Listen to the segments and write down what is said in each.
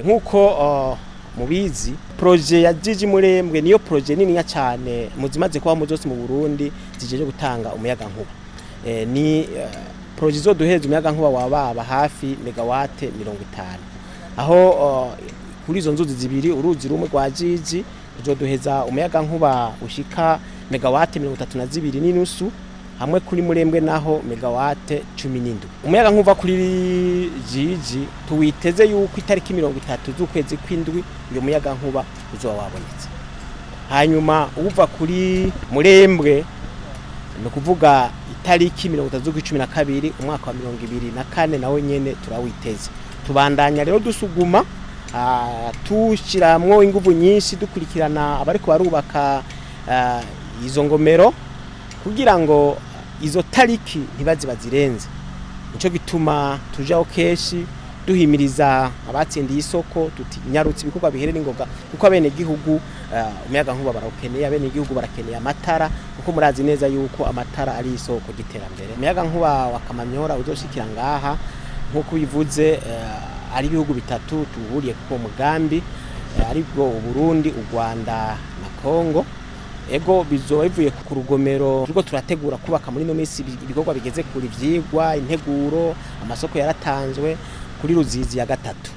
Nk'uko mubizi, projet ya Jiji Murembwe niyo projet nininya cyane muzimaze kuba mu zose mu Burundi zijeje gutanga umuyaga nkuba. Ni projet izoduhereza umuyaga nkuba wababa hafi megawatt 50, aho kuri izo nzuzi zibiri, uruzi rumwe rwa Jiji ruzoduheza umuyaga nkuba ushika megawatt 32.5, hamwe kuri Murembwe naho megawatt 17. Umuyaga nkuva kuri Jiji tuwiteze yuko itariki 30 z'ukwezi kw'indwi uyo muyaga nkuba uzoba wabonetse. Hanyuma uva kuri Murembwe ni ukuvuga itariki 30 z'ukwa 12 umwaka wa 2024, nawe nyene turawiteze. Tubandanya rero dusuguma, tushiramwo inguvu nyinshi, dukurikirana abariko barubaka izo ngomero kugira ngo izo tariki ntibaze bazirenze. Nico gituma tujaho kenshi duhimiriza abatsindiye isoko tuti: "Nyarutse ibikorwa bihere n'ingoga", kuko abene gihugu umuyaga nkuba barawukeneye, abene gihugu barakeneye amatara, kuko murazi neza yuko amatara ari isoko ry'iterambere. Umuyaga nkuba wa Kamanyora uzoshikira ngaha, nk'uko bivuze, ari ibihugu bitatu tuhuriye ku mugambi, aribwo Uburundi, u Rwanda na Kongo. Ego, bizoba bivuye ku rugomero turiko turategura kubaka muri ino minsi, ibikorwa bigeze kure, ivyigwa, integuro, amasoko yaratanzwe kuri Ruzizi ya gatatu,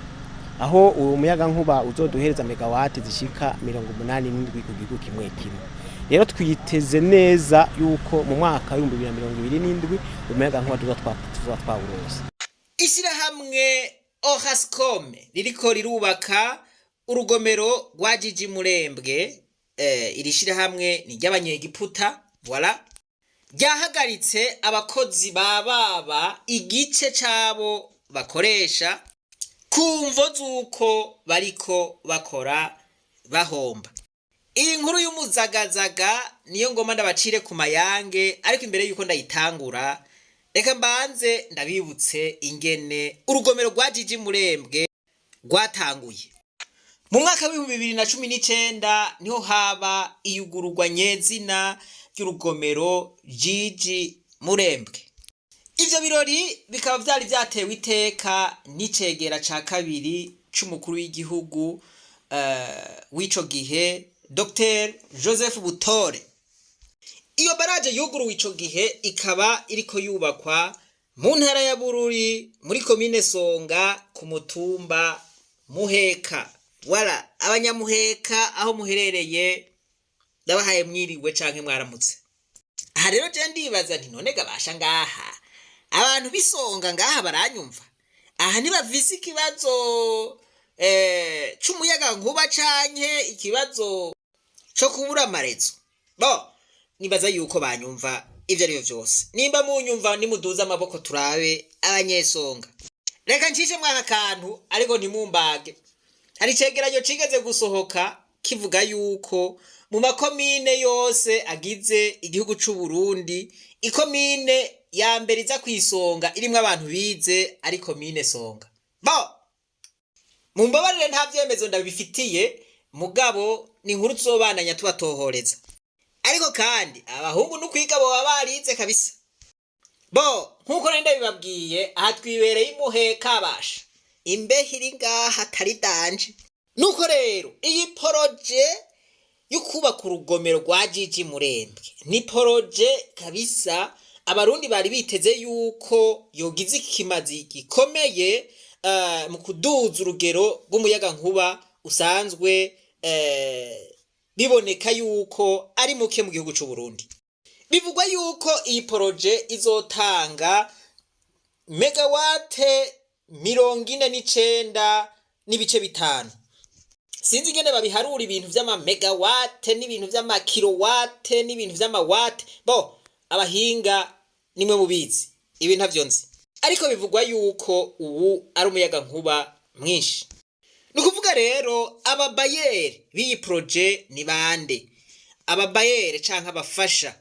aho uwo muyaga nkuba uzoduhereza megawatt zishika 87 ku gihugu kimwe kimwe. Rero twiteze neza yuko mu mwaka w'2027 umuyaga nkuba tuzoba twawuronse. Ishyirahamwe Orascom ririko rirubaka urugomero rwa Jiji Murembwe. Iri shyirahamwe ni iry'abanyegiputa, voilà, ryahagaritse abakozi ba baba igice c'abo bakoresha ku mvo z'uko bariko bakora bahomba. Iyi nkuru y'umuzagazaga niyo ngoma ndabacire ku mayange, ariko imbere y'uko ndayitangura, reka mbanze ndabibutse ingene urugomero rwa Jiji Murembwe rwatanguye. Mu mwaka w'2019 niho haba iyugururwa nyezina ry'urugomero Jiji Murembwe. Ivyo birori bikaba vyari vyatewe iteka n'icegera ca kabiri c'umukuru w'igihugu w'ico gihe, Dr Joseph Butore. Iyo barrage yuguruwe ico gihe ikaba iriko yubakwa mu ntara ya Bururi, muri komine Songa, ku mutumba Muheka. Wala abanyamuheka aho muherereye, ndabahaye mwiriwe canke mwaramutse. Aha rero je ndibaza nti: "None gabasha ngaha abantu bisonga ngaha baranyumva? Aha ntibafise ikibazo c'umuyaga nkuba canke ikibazo co kubura amarezo?" Bo nibaza yuko banyumva. Ivyo ari byo vyose, nimba munyumva nimuduze amaboko turabe abanyesonga. Reka ncishe mwaka kantu, ariko ntimumbage. Hari icegeranyo cigeze gusohoka kivuga yuko mu makomine yose agize igihugu c'u Burundi, ikomine ya mbere iza kwisonga irimwo abantu bize ari komine Songa. Bo mumbabarire, nta vyemezo ndabifitiye, mugabo ni inkuru tuzobandanya tubatohoreza. Ariko kandi abahungu n'ukwiga boba barize kabisa. Bo nk'uko nari ndabibabwiye, aha twibereye imuhe kabasha, imbeho iri ngaha atari danger. Nuko rero iyi projet yo kubaka urugomero rwa Jiji Murembwe ni projet kabisa abarundi bari biteze yuko yogize ikimazi gikomeye mu kuduza urugero rw'umuyaga nkuba usanzwe biboneka yuko ari muke mu gihugu c'u Burundi. Bivugwa yuko iyi projet izotanga megawatt 49.5. Sinzi ingene babiharura, ibintu vy'ama megawatt n'ibintu vy'ama kilowatt n'ibintu vy'ama watt. Bo abahinga nimwe mubizi, ibi ntavyo nzi, ariko bivugwa yuko ubu ari umuyaga nkuba mwinshi. Ni ukuvuga rero aba bailleurs b'iyi projet ni bande? Aba bailleurs canke abafasha: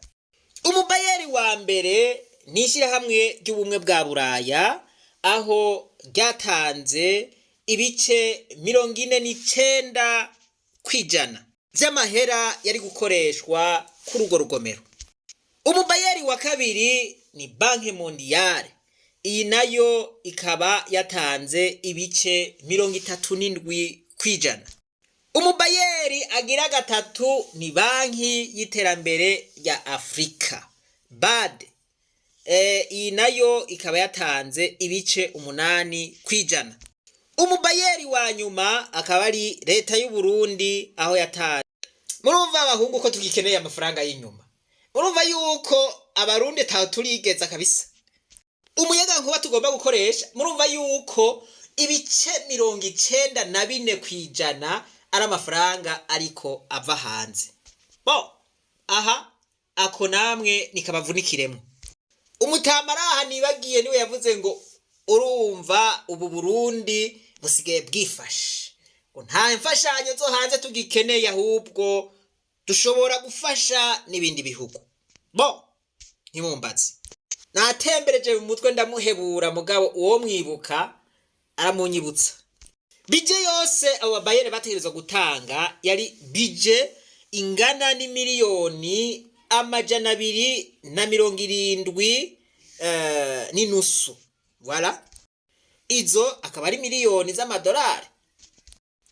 umu bailleur wa mbere ni ishyirahamwe ry'ubumwe bwa Buraya, aho ryatanze ibice 49% vy'amahera yari gukoreshwa kuri urwo rugomero. Umu bailleur wa kabiri ni Banque Mondiale. Iyi nayo ikaba yatanze ibice 37%. Umubayeri agira gatatu ni Banki y'Iterambere rya Afurika, BAD. Iyi nayo ikaba yatanze ibice 8%. Umubayeri wa nyuma akaba ari Leta y'u Burundi, aho yatanze. Murumva abahungu ko tugikeneye amafaranga y'inyuma? Murumva yuko Abarundi taho turigeza kabisa? Umuyaga nkuba tugomba gukoresha, murumva yuko ibice 94% ari amafaranga ariko ava hanze. Bo aha ako namwe nikabavunikiremo. Umutamara aha nibagiye niwe yavuze ngo urumva ubu Burundi busigaye bwifashe, ngo nta mfashanyo zo hanze tugikeneye, ahubwo dushobora gufasha n'ibindi bihugu. Bo ntimumbaze, natembereje mu mutwe ndamuhebura, mugabo uwo mwibuka aramunyibutsa. Budget yose abo babayere bategerezwa gutanga yari budget ingana n'imiliyoni 270 n'inusu. Voilà, izo akaba ari miliyoni z'amadolari.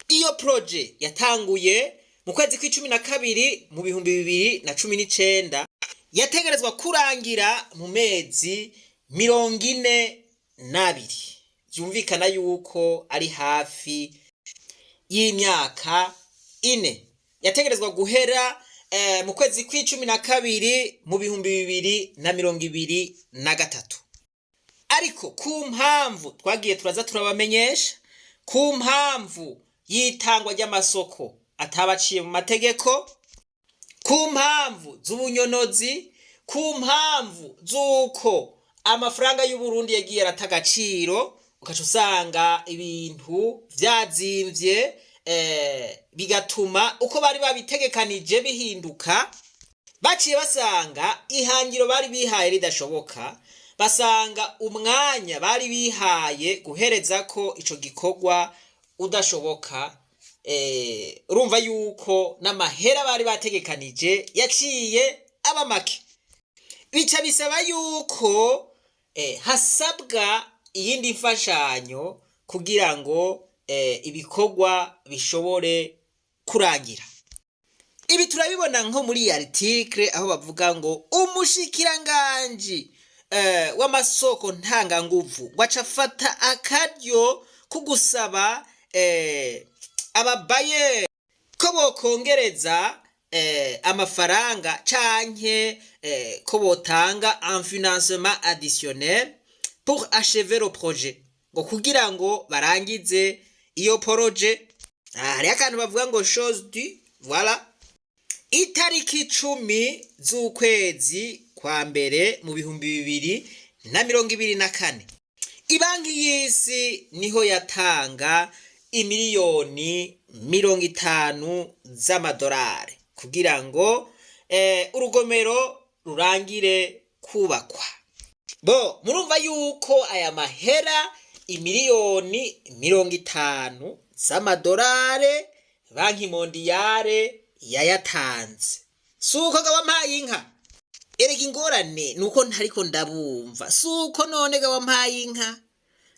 Iyo projet yatanguye mu kwezi kw'12 mu 2019, yategerezwa kurangira mu mezi 42, byumvikana yuko ari hafi y'imyaka 4. Yategerezwa guhera mu kwezi kw'12 mu 2023, ariko ku mpamvu twagiye turaza turabamenyesha, ku mpamvu y'itangwa ry'amasoko atabaciye mu mategeko, ku mpamvu z'ubunyonozi, ku mpamvu z'uko amafaranga y'Uburundi yagiye arata agaciro, ugaca usanga ibintu vyazimvye, bigatuma uko bari babitegekanije bihinduka, baciye basanga ihangiro bari bihaye ridashoboka, basanga umwanya bari bihaye guhereza ko ico gikorwa udashoboka. Urumva yuko n'amahera bari bategekanije yaciye aba make, bica bisaba yuko hasabwa iyindi mfashanyo kugira ngo ibikorwa bishobore kurangira. Ibi turabibona nko muri iyi article, aho bavuga ngo umushikiranganji w'amasoko ntanganguvu ngo aca afata akaryo ko gusaba ababaye ko bokongereza amafaranga canke ko botanga un financement additionnel pour achever le projet, ngo kugira ngo barangize iyo projet. Hariho akantu bavuga ngo chose due. Voilà, itariki 10 z'ukwezi kwa mbere mu 2024, Ibanki y'Isi niho yatanga imiliyoni 50 z'amadolari kugira ngo urugomero rurangire kubakwa. Bo murumva yuko aya mahera imiliyoni 50 z'amadolari Banque Mondiale yayatanze. Si uko ga wampaye inka? Erega ingorane ni uko ntariko ndabumva. Si uko none ga wampaye inka?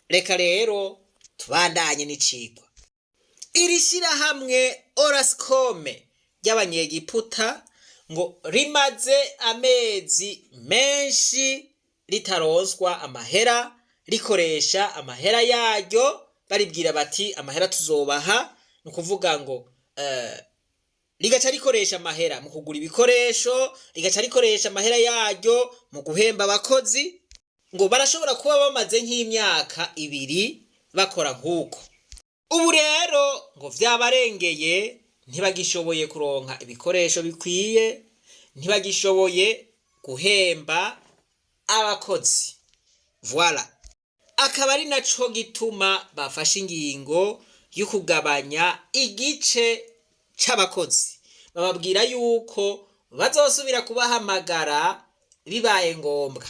Reka rero tubandanye n'icigwa. Iri shirahamwe Orascom ry'Abanyegiputa ngo rimaze amezi menshi ritaronswa amahera, rikoresha amahera yaryo. Baribwira bati amahera tuzobaha, ni ukuvuga ngo rigaca rikoresha amahera mu kugura ibikoresho, rigaca rikoresha amahera yaryo mu guhemba abakozi. Ngo barashobora kuba bamaze nk'imyaka 2 bakora nk'uko. Ubu rero ngo vyabarengeye, ntibagishoboye kuronka ibikoresho bikwiye, ntibagishoboye guhemba abakozi. Voilà, akaba ari naco gituma bafashe ingingo yo kugabanya igice c'abakozi, bababwira yuko bazosubira kubahamagara bibaye ngombwa.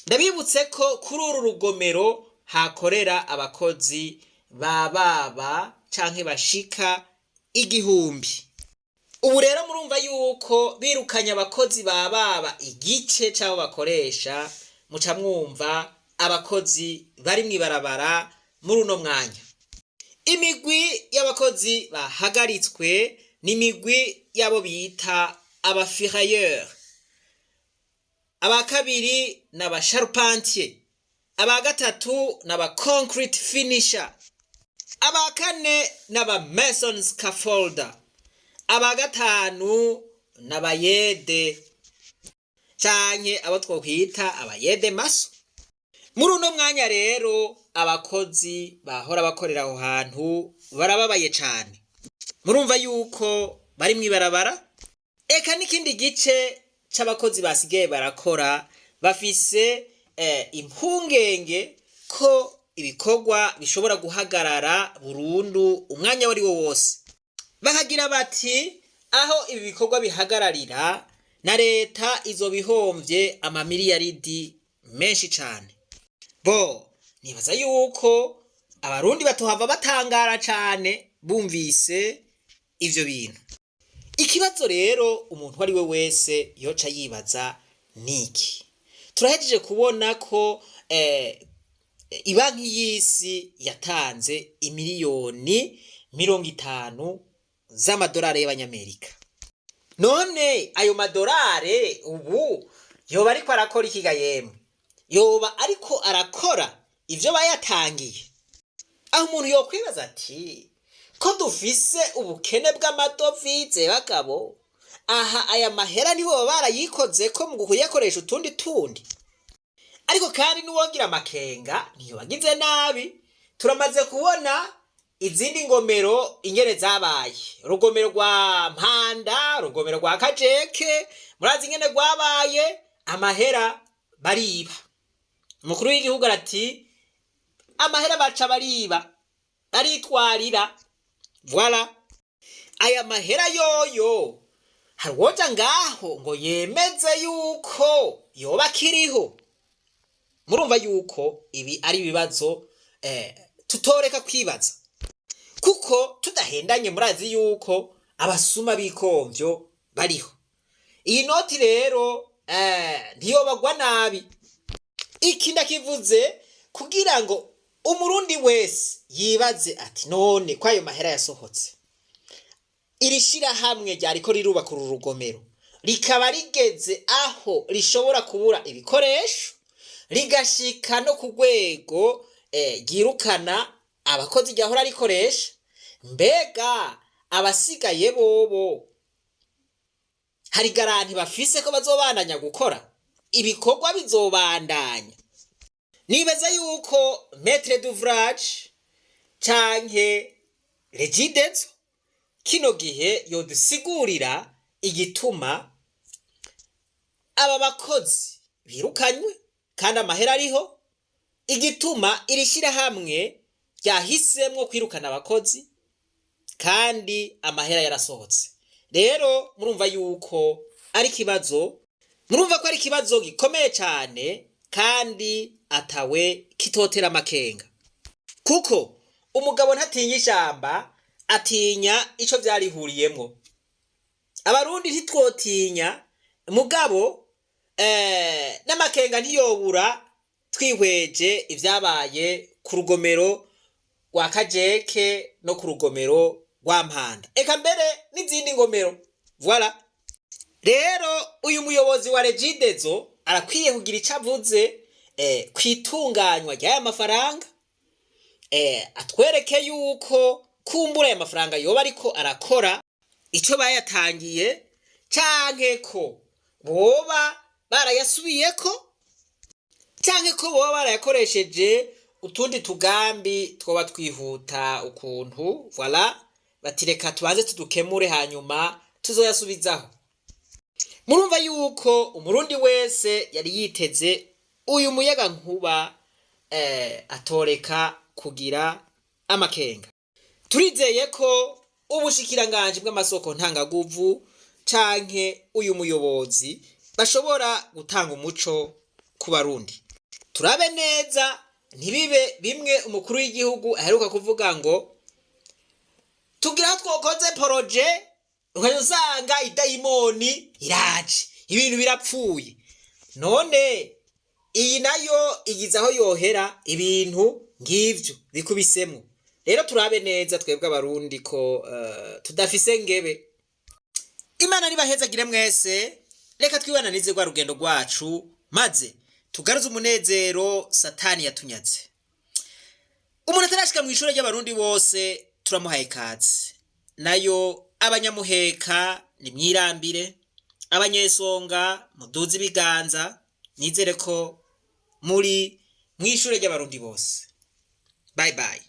Ndabibutse ko kuri uru rugomero hakorera abakozi ba baba canke bashika 1000. Ubu rero murumva yuko birukanye abakozi ba baba igice c'abo bakoresha, muca mwumva Abakozi bari mw'ibarabara muri uno mwanya. Imigwi y'abakozi bahagaritswe ni imigwi y'abo bita aba ferrailleur, aba kabiri ni aba charpentier, aba gatatu ni aba concrete finisher, aba kane ni aba mason scaffolder, aba gatanu ni abayede canke abo twokwita abayede maçon. Muri uno mwanya rero, abakozi bahora bakorera aho hantu barababaye cane. Murumva yuko bari mw'ibarabara. Eka n'ikindi gice c'abakozi basigaye barakora bafise impungenge ko ibikorwa bishobora guhagarara burundu umwanya wari wo wose. Bakagira bati: "Aho ibi bikorwa bihagararira, na leta izobihomvye amamiliyaridi menshi cane." Bo nibaza yuko Abarundi batohava batangara cane bumvise ivyo bintu. Ikibazo rero umuntu uwo ari we wese yoca yibaza niki: turahejeje kubona ko Ibanki y'Isi yatanze imiliyoni 50 z'amadolari y'Abanyamerika. None ayo madolari ubu yoba ariko arakora ikiga? Yemwe, yoba ariko arakora ivyo bayatangiye? Aho umuntu yokwibaza ati: "Ko dufise ubukene bw'amadovize bagabo, aha aya mahera nibo baba barayikoze ko mu kuyakoresha utundi tundi?" Ariko kandi n'uwogira amakenga ntiyobagize nabi. Turamaze kubona izindi ngomero ingene zabaye: urugomero rwa Mpanda, urugomero rwa Kajeke, murazi ingene rwabaye, amahera bariba. Umukuru w'igihugu arati: "Amahera baca bariba, baritwarira." Voilà. Aya mahera yoyo hari uwoja ngaho ngo yemeze yuko yoba akiriho? Murumva yuko ibi ari ibibazo tutoreka kwibaza, kuko tudahendanye murazi yuko abasuma b'ikomvyo bariho. Iyi noti rero ntiyobagwa nabi. Iki ndakivuze kugira ngo Umurundi wese yibaze ati: "None ko ayo mahera yasohotse, iri shirahamwe ryariko rirubaka uru rugomero rikaba rigeze aho rishobora kubura ibikoresho, rigashika no ku rwego ryirukana abakozi ryahora rikoresha, mbega abasigaye bobo hari garantie bafise ko bazobandanya gukora, ibikorwa bizobandanya?" Nibaza yuko maître d'ouvrage canke Regideso kino gihe yodusigurira igituma aba bakozi birukanywe kandi amahera ariho, igituma iri shirahamwe ryahisemwo kwirukana abakozi kandi amahera yarasohotse. Rero murumva yuko ari ikibazo, murumva ko ari ikibazo gikomeye cyane kandi atawe kitotera amakenga, kuko umugabo ntatinya ishamba, atinya ico vyarihuriyemwo. Abarundi ntitwotinya, mugabo n'amakenga ntiyobura twihweje ivyabaye ku rugomero rwa Kajeke no ku rugomero rwa Mpanda, eka mbere n'izindi ngomero. Voilà. Rero uyu muyobozi wa Regideso arakwiye kugira ico avuze kwitunganywa ry'aya mafaranga, atwereke yuko kumbura aya mafaranga yoba ariko arakora ico bayatangiye, canke ko boba barayasubiyeko, canke ko boba barayakoresheje utundi tugambi twoba twihuta ukuntu. Voilà, bati: "Reka tubanze tudukemure, hanyuma tuzoyasubizaho." Murumva yuko Umurundi wese yari yiteze uyu muyaga nkuba atoreka kugira amakenga. Turizeye ko ubushikiranganji bw'amasoko ntangaguvu canke uyu muyobozi bashobora gutanga umuco ku Barundi. Turabe neza ntibibe bimwe umukuru w'igihugu aheruka kuvuga ngo tugira twokoze projet, ukajya usanga idayimoni iraje, ibintu birapfuye. None Iyi nayo igize aho yohera, ibintu ng'ivyo bikubisemo. Rero turabe neza twebwe Abarundi ko tudafise ngebe. Imana nibahezagire mwese. Reka twibananize rwa rugendo rwacu, maze tugaruze umunezero Satani yatunyaze. Umuntu atarashika mu ishure ry'Abarundi bose turamuhaye ikaze. Nayo abanyamuheka nimwirambire, abanyesonga muduze ibiganza. Nizere ko muri mu ishure ry'Abarundi bose. Bye bye.